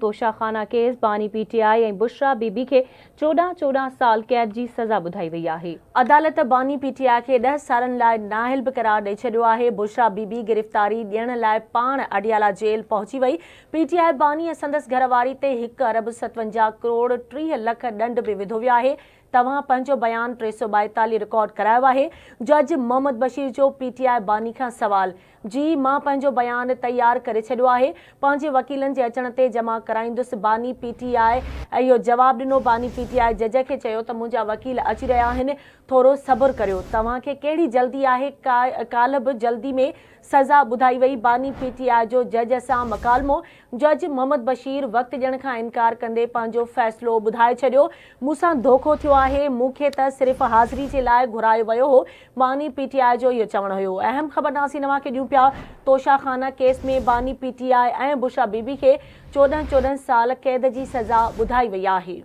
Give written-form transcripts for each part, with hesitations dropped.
توشا خانا ڪيس، باني پي ٽي آء ۽ بشريٰ بي بي کي 14 14 سال قيد جي سزا ٻڌائي وئي آهي. عدالت باني پي ٽي آء کي ڏهه سالن لاء نااهل به قرار ڏئي ڇڏيو آهي، بشريٰ بي بي گرفتاري ڏيڻ لاء پاڻ اڊيالا جيل پهچي وئي، پي ٽي آء باني ۽ سندس گهر واري تي هڪ ارب 57 ڪروڙ 30 لک ڏنڊ به وڌو ويو آهي، توهان پنهنجو بيان 342 رڪارڊ ڪرايو آهي، جج محمد بشير جو پي ٽي آء باني کان سوال، جي مان پنهنجو بيان تيار ڪري ڇڏيو آهي، پنهنجي وڪيلن جي اچڻ تي جمع ڪرائيندس، باني پي ٽي آء اهو جواب ڏنو، باني پي ٽي آء جج کي چيو ته منهنجا وڪيل اچي رهيا آهن، ٿورو صبر ڪريو، توهان کي ڪهڙي جلدي آهي، ڪالهه به جلدي ۾ سزا ٻڌائي وئي، باني پي ٽي آء جو جج سان مڪالمو، جج محمد بشير وقت ڏيڻ کان انڪار ڪندي پنهنجو فيصلو ٻڌائي ڇڏيو، مون سان ڌوکو ٿيو آهي، مون کي ته صرف حاضري جي لاء گهرايو ويو هو، باني پي ٽي آء جو اهو چوڻ هيو. اهم خبر ناسين اوهان کي ڏيون پيا، توشا خانه ڪيس ۾ باني پي ٽي آء ۽ بشريٰ بي بي کي 14 14 سال قيد جي سزا ٻڌائي وئي آهي.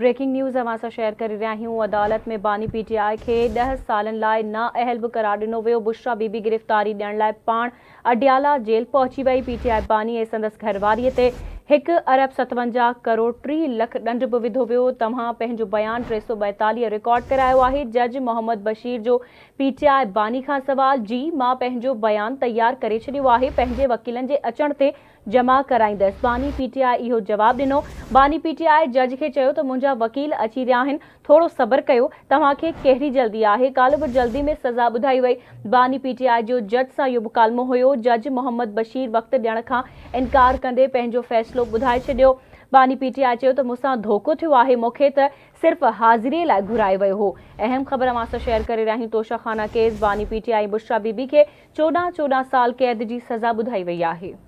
بريڪنگ نيوز اوهان سان شيئر ڪري رهيا آهيون، عدالت ۾ باني پي ٽي آء کي ڏهه سالن لاء نااهل به قرار ڏنو ويو، بشريٰ بي بي گرفتاري ڏيڻ لاء پاڻ اڊيالا جيل پهچي وئي، پي ٽي آء باني ۽ سندس گهرواري تي هڪ ارب 57 ڪروڙ 30 لک ڏنڊ به وڌو ويو، توهان پنهنجو بيان 342 رڪارڊ ڪرايو آهي، جج محمد بشير جو پي ٽي آء باني کان سوال، جي مان پنهنجو بيان تيار ڪري ڇڏيو آهي، پنهنجي وڪيلن جي اچڻ تي جمع ڪرائيندس. باني پي ٽي آء اهو جواب ڏنو. باني پي ٽي آء جج کي چيو ته منهنجا وڪيل اچي رهيا آهن، ٿورو صبر ڪيو، توهان کي ڪهڙي جلدي آهي، ڪالهه به جلدي ۾ سزا ٻڌائي وئي. باني پي ٽي آء جو جج سان اهو مڪالمو هيو. جج محمد بشير وقت ڏيڻ کان انڪار ڪندي پنهنجو فيصلو ٻڌائي ڇڏيو. باني پي ٽي آء چيو ته مون سان ڌوڪو ٿيو آهي، مون کي ته صرف حاضري لاء گهرايو ويو هو. اهم خبر اوهان سان شيئر ڪري رهيا آهيون توشه خانه ڪيس، باني پي ٽي آء ۽ بشريٰ بي بي کي 14 14 سال قيد جي سزا ٻڌائي وئي آهي.